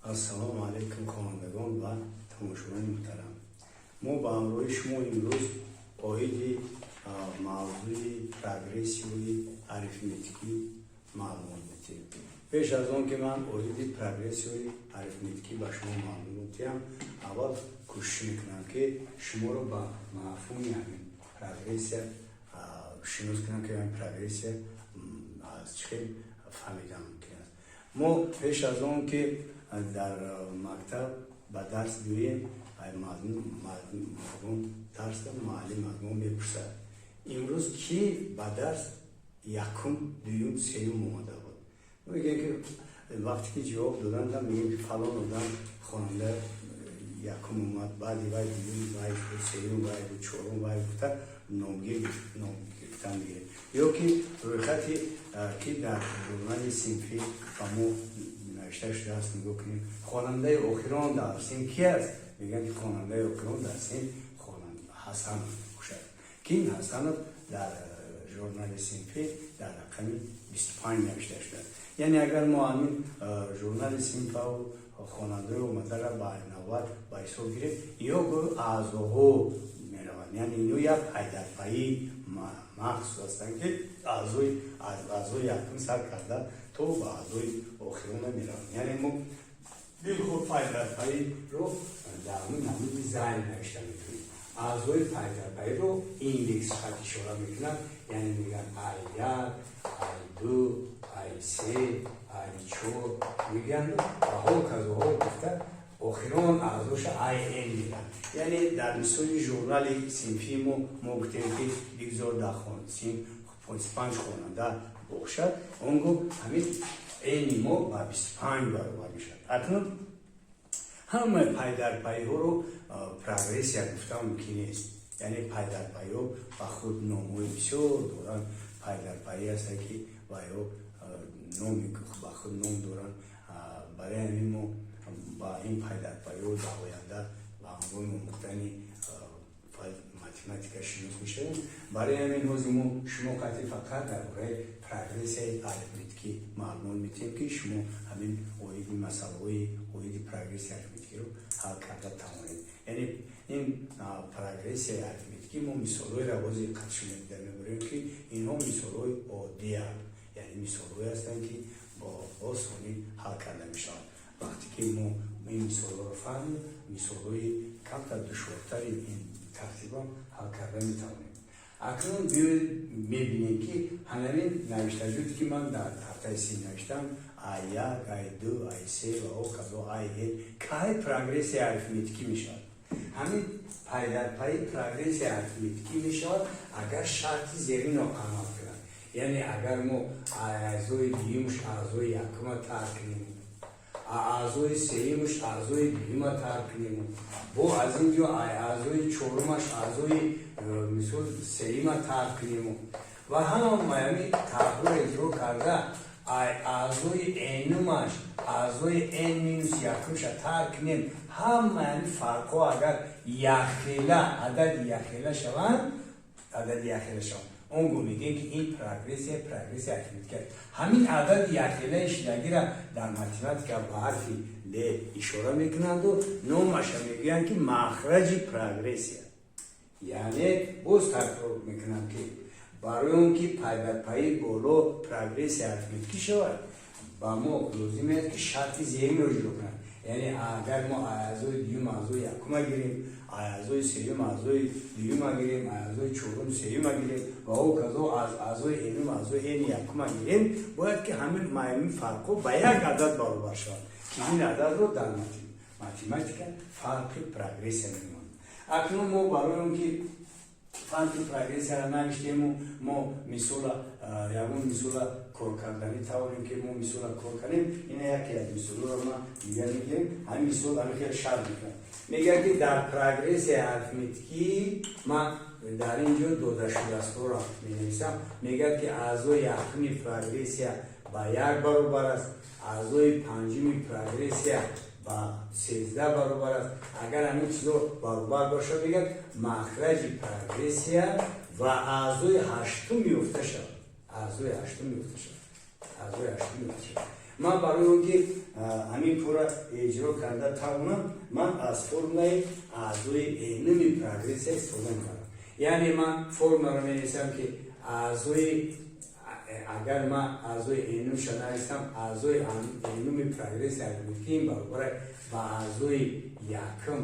Ассалому алайкум, хонандагон ва тамошобинони муҳтарам. Мо ба ҳамроҳи шумо имрӯз оиди мавзӯи прогрессияи арифметикӣ маълумот медиҳем. Пеш аз он ки ман оиди прогрессияи арифметикӣ ба шумо маълумот диҳам, аввал кӯшиш мекунам, ки шуморо ба мафҳуми ҳамин прогрессия шинос кунам, ки ҳамин прогрессия аз чӣ хел фаҳмидан мумкин аст. Мо пеш аз он ки дар мактаб ба дарс биёем, дарса муаллим аз мо мепурсад: «Имрӯз кӣ ба дарс якум, дуюм, сеюм омада буд?» Мегӯем, ки вақте ки ҷавоб доданд, мегӯем, ки фалон одам, хонанда, якум омад, баъди вай дуюм вай буд, сеюм вай буд, чорум вай, гуфта номгир ном гирифтан мегирем. Ё ки рӯйхати, ки дар журнали синфӣ ба мо навишта шудааст, нигоҳ кунем: хонандаи охирон дар синф ки аст? Мегӯянд, ки хонандаи охирон дар синф Ҳасанов бошад, ки ин Ҳасанов дар журнали синфӣ дар рақами 25 навишта шудааст. Яъне агар мо ҳамин журнали синфаву хонандаи омадара ба навбат ба ҳисоб гирем, ё аъзоҳо мераванд, яъне ино як пайдарпайи махсус ҳастанд, ки аз аъзои якум сар карда то ба аъзои охирона мераванд. Яъне мо дилхоҳ пайдарпайиро дар ҳамин намуди зайл навишта метавонем. Аъзои пайдарпайиро индекс хат ишора мекунад, яъне мегӯянд ай як, ай ду, ай се, ай чор мегӯянд ва ҳоказоҳо гуфта, охирон аъзоша ай н мегӯянд. Яъне дар мисоли журнали синфии мо гуфтем, ки бигзор дар синф 25 хонанда бошад, он гоҳ ҳамин н мо ба 25 баробар мешавад. Акнун ҳамаи пайдарпайҳоро прогрессия гуфта мумкин нест. Яъне пайдарпайҳо ба худ номҳои бисёр доранд. Пайдарпайӣ ҳастанд, ки вайҳо номи ба худ ном доранд. Барои ҳамин мо ба ин пайдарпайҳо дар оянда ба ҳангоми омӯхтани математика шинос мешавем. Барои ҳамин ҳозир мо шумо қатъи фақат дар бораи прогрессияи арифметикӣ маълумот медиҳем, ки шумо ҳамин оиди масъалаҳои оиди прогрессияи арифметикиро ҳал карда тавонед. Яъне ин прогрессияи арифметикӣ мо мисолҳоеро ҳозир қад шумо дида мебарем, ки инҳо мисолҳои оддиянд, яъне мисолҳое ҳастанд, ки бо осонӣ ҳал карда мешаванд. Вақте ки мо ин мисолҳоро фаҳмем, мисолҳои камтар душвортари ин тартибам ҳал карда метавонем. Акнун биёед мебинем, ки ҳамин навиштаҷуде, ки ман дар тахтаи синф навиштам, ай як, ай ду, ай се ва ҳоказо ай н, кай прогрессияи арифметикӣ мешавад? Ҳамин пайдарпайи прогрессияи арифметикӣ мешавад, агар шарти зеринро амал кунад. Яъне агар мо аъзои дуюмш аъзои якума тарк кунем, аъзои сеюмш аъзои дуюма тарк кунем, бо аз ин ҷо аъзои чорумаш аъзои мисол сеюма тарк кунему ва ҳамаи ҳамин таркҳоро иҷро карда, аъзои энумаш аъзои н минус якумша тарк кунем, ҳамаи ҳамин фарқҳо агар якхела, адади якхела шаванд, адади якхела шаванд, он гоҳ мегӯем, ки ин прогрессия прогрессия арифметика аст. Ҳамин адади якхелаи шидагира дар математика ба ҳарфи л ишора мекунанду номаша мегӯянд, ки махраҷи прогрессия. Яъне боз такрор мекунам, ки барои он ки пайдарпайи боло прогрессия арифметикӣ шавад, ба мо лозим аст, ки шарти зеринро иҷро кунад. Яъне агар мо аъзои дуюм аъзои якума гирем, аъзои сеюм аъзои дуюма гирем, аъзои чорум сеюма гирем ва ҳоказо аз аъзои энум аъзои эни якума гирем, бояд ки ҳамин маъмули фарқҳо ба як адад баробар шавад, ки ин ададро дар математика фарқи прогрессия меноманд. Акнун мо барои он ки фарқи прогрессияро навиштему, мо мисола, ягон мисола кор карданӣ тавонем, ки мо мисола кор кардем, ина яке аз мисолҳоро ма дигар мегирем. Ҳамин мисол ҳамин хел шарт мекунад, мегӯяд, ки дар прогрессияи арифметикӣ, ман дар ин ҷо додашудастҳоро менависам, мегӯяд, ки аъзои якуми прогрессия ба як баробар аст, аъзои панҷуми прогрессия ба 13 баробар аст. Агар ҳамин чизо баробар бошад, мегӯяд, махраҷи прогрессия ва аъзои ҳаштум ёфта шавад, аъзои ҳаштум ёфта шавад, аъзои ҳаштум ёфта шавад. Ман барои он ки ҳамин кора иҷро карда тавонам, ман аз формулаи аъзои энуми прогрессия истифода мебарам. Яъне ман формуларо менависам, ки аъзои, агар ман аъзои энумша нависам, аъзои энуми прогрессия арифметикӣ ин баробар ба аъзои якум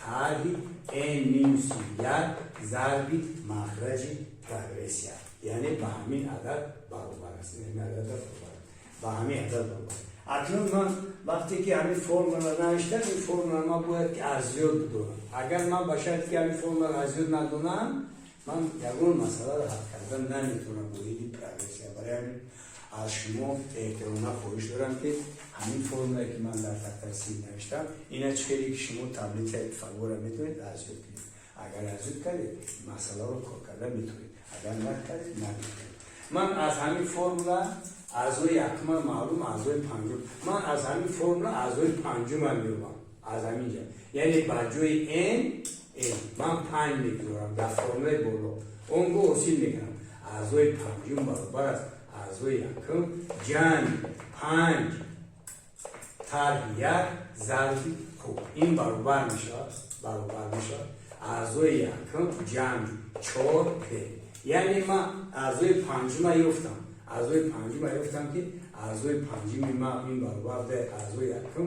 тарҳи n минуси як зарби махраҷи прогрессия, яъне ба ҳамин адад баробар аст, ба ҳамин адад баробар. Акнун ман вақте ки ҳамин формула навиштам, ин формула ман бояд ки аз ёд бидонам. Агар ман ба шарте ки ҳамин формула аз ёд надонам, ман ягон масъаларо ҳал кардан наметавонам оиди прогрессия. Барои ҳамин аз шумо эҳтиромона хоҳиш дорам, ки ҳамин формулае, ки ман дар тахтаи синф навиштам, ина чӣ хеле ки шумо таблицаи Пифагора метавонед аз ёд кунед. Агар аз ёд кардед, масъаларо кор карда метавонед, агар накардед, наметавонед. Ман аз ҳамин формула аъзои якума маълум, аъзои панҷум, ман аз ҳамин формула аъзои панҷума меёбам аз ҳамин ҷа. Яъне ба ҷои n ман панҷ мегузорам дар формулаи боло. Он гоҳ ҳосил мекунам: аъзои панҷум баробар аст аъзои якум ҷамъи панҷ тарҳи як зарби. Хуб, ин баробар мешавад аъзои якум ҷамъи чор д. Яъне ман аъзои панҷума ёфтам, аъзои панҷума ёфтам, ки аъзои панҷуми ма ин баробар д аъзои якум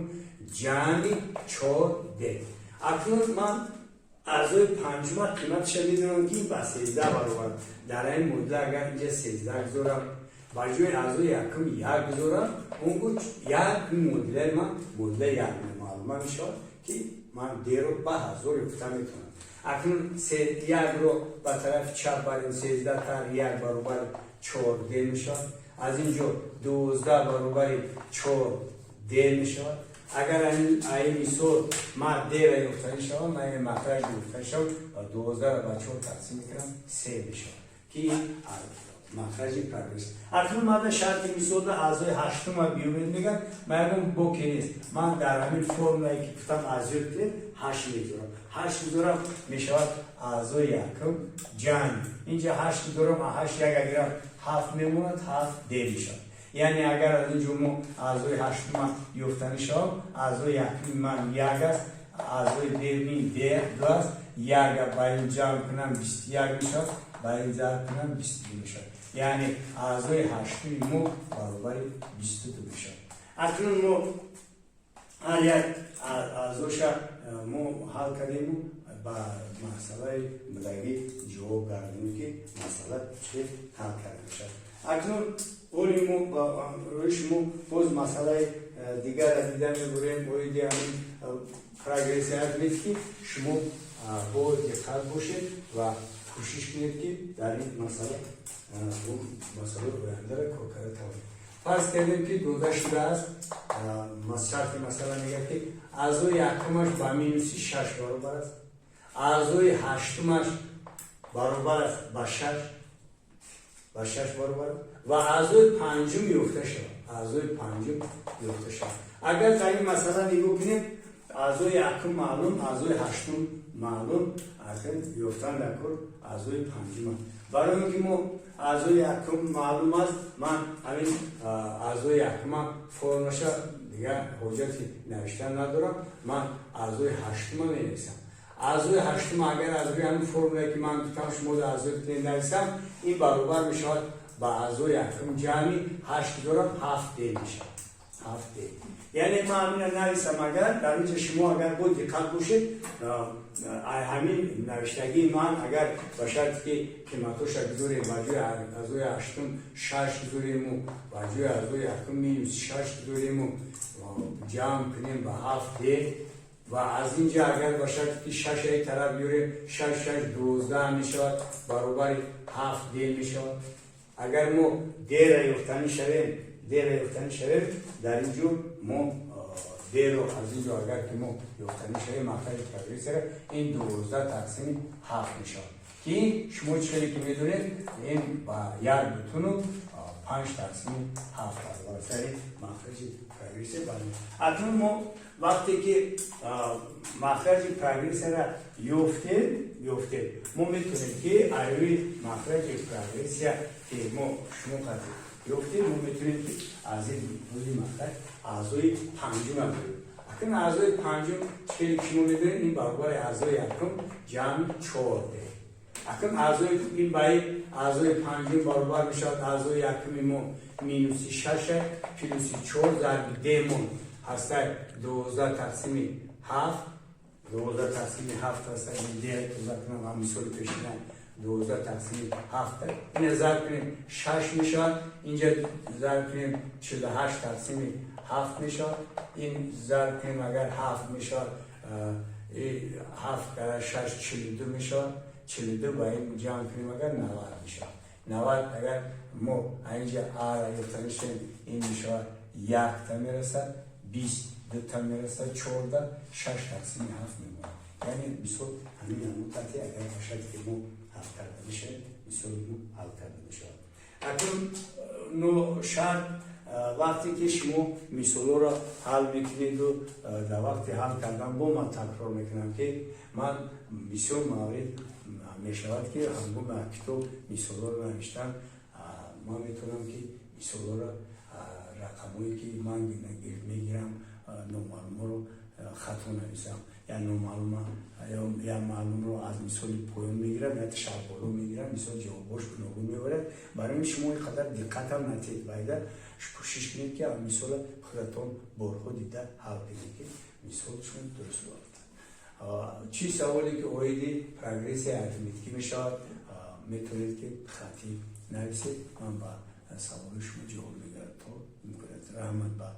ҷамъи чор д. Акнун ман аъзои панҷума қиматша медонам, ки ба 13 баробар. Дар ин муодила агар инҷа 13 гузорам, ба ҷои аъзои якум як гузорам, он гоҳ як муодилаи ман, муодилаи як маълума мешавад, ки ман деро ба ҳазор ёфта метавонам. Акнун якро ба тарафи чап барем, 13 тарҳи як баробари чор д мешавад. Аз ин ҷо 12 баробари чор д мешавад. Агар ин мисол ман дера ёфтанӣ шавам, ман махраҷ ёфтанӣ шавам ва 12-ро ба чор тақсим мекунам, се мешавад, ки махраҷи прогрессия. Акнун мада шарти мисолда аъзои ҳаштума биёбед мегӯям. Ман ягон боке нест, ман дар ҳамин формулае, ки гуфтам, аз ёд кунед, ҳашт мегузорам. Ҳашт гузорам, мешавад аъзои якум ҷамъ, инҷа ҳашт гузорам, ҳашт як агирам, ҳафт мемонад, ҳафт д мешавад. Яъне агар аз ин ҷо мо аъзои ҳаштума ёфтанӣ шавам, аъзои якуми ман як аст, аъзои дермин д ду аст, яка ба ин ҷамъ кунам, 21 мешавад, ба ин зарб кунам, 22 мешавад. Яъне аъзои ҳаштуми мо баробари 22 мешавад. Акнун мо ҳар як аъзоша мо ҳал кардему ба масъалаи мудагӣ ҷавоб гардонем, ки масъала чӣ ҳал карда мешавад. Акнун оли мо рӯи шумо боз масъалаи дигарра дида мебурем оиди ҳамин прогрессия арифметикӣ. Шумо бо диққат бошед ва кӯшиш кунед, ки дар ин масъала, масъалаи ояндаро кор карда тавонед. Фарз кардем, ки дода шудааст, шарти масъала мегӯяд, ки аъзои якумаш ба минуси шаш баробар аст, аъзои ҳаштумаш баробар аст ба шаш баробар аст ва аъзои панҷум ёфта шавад, аъзои панҷум ёфта шавад. Агар дар ин масъала нигоҳ кунем, аъзои якум маълум, аъзои ҳаштум маълум, ёфтан дар кор аъзои панҷум. Барои он ки мо аъзои якум маълум аст, ман ҳамин аъзои якума формаша дигар ҳоҷати навиштан надорам, ман аъзои ҳаштума менависам. Аъзои ҳаштума агар аз рӯи ҳамин формулае, ки ман гуфтам, шумо аъзои нависам, ин баробар мешавад ба аъзои якум ҷамъи ҳашт дорам, ҳафт д мешавад, ҳафт д. Яъне ман ҳамина нависам, агар дар инҷа шумо агар бо диққат бошед, ҳамин навиштагии ман, агар ба шарте ки қиматоша гузорем, ба ҷои аъзои ҳаштум шаш гузорему, ба ҷои аъзои якум минус шаш гузорему, ҷамъ кунем ба ҳафт д ва аз инҷа агар ба шарте ки шашаи тараф биёрем, шаш шаш 12 мешавад, баробари ҳафт д мешавад. Агар мо дера ёфтанӣ шавем, дера ёфтанӣ шавем, дар ин ҷо мо деро аз ин ҷо агар ки мо ёфтанӣ шавем, махраҷи прогрессияра, ин 12 тақсими ҳафт мешавад, ки шумо чӣ хеле ки медонед, ин ба як бутуну 5 тақсими 7 баробар. Сари махраҷи прогрессия барем. Акнун мо вақте ки махраҷи прогрессияра ёфтем, мо метавонем, ки аз рӯи махраҷи прогрессия, ки мо шумо қадр ёфтем, мо метавонем, ки аз ин рӯи махраҷ аъзои панҷума бирем. Акнун аъзои панҷум чӣ ки шумо медонед, ин баробари аъзои якум ҷамъи чор де. Акнун аъзои ин ба ин аъзои панҷум баробар мешавад. Аъзои якуми мо минуси шаша плюси чор зарби демон ҳастай 12 тақсими 7, 12 тақсими 7 ҳастай. Де тоза кунам, ҳам мисоли пешина 12 тақсими 7. Ина зарб кунем, шаш мешавад. Инҷа зарб кунем, 48 тақсими 7 мешавад. Ин зарб кунем агар, ҳафт мешавад. Ҳафт кара шаш 42 мешавад. 42 ба ин ҷамъ кунем агар, 90 мешавад. 90 агар мо инҷа ара ёфта мешавем, ин мешавад якта мерасад, 20 дута мерасад, 14 6 тақсими 7 мемонад. Яъне мисол ҳамин намудати агар бошад, ки мо ҳал карда мешавем, мисоли мо ҳал карда мешавад. Акнун но шарт, вақте ки шумо мисолҳоро ҳал мекунеду, дар вақти ҳал кардан бо ман такрор мекунам, ки ман бисёр маврид мешавад, ки ҳангоми китоб мисолҳоро навиштан ман метавонам, ки мисолҳоро, рақамҳое ки ман мегирам, номаълумҳоро хато нависам я номаълума я маълумро аз мисоли поён мегирам, я шарболо мегирам. Мисол ҷавобош гуногун меорад. Барои ин шумо ин қадар диққатам натиҳед, байда кӯшиш кунед, ки мисола худатон борҳо дида ҳал кунед, ки мисол шумо дуруст бофтад. Чӣ саволе ки оиди прогрессияи арифметикӣ мешавад, метавонед, ки хатӣ нависед, ман ба саволи шумо ҷавоб мегардам то имконият. Раҳмат ба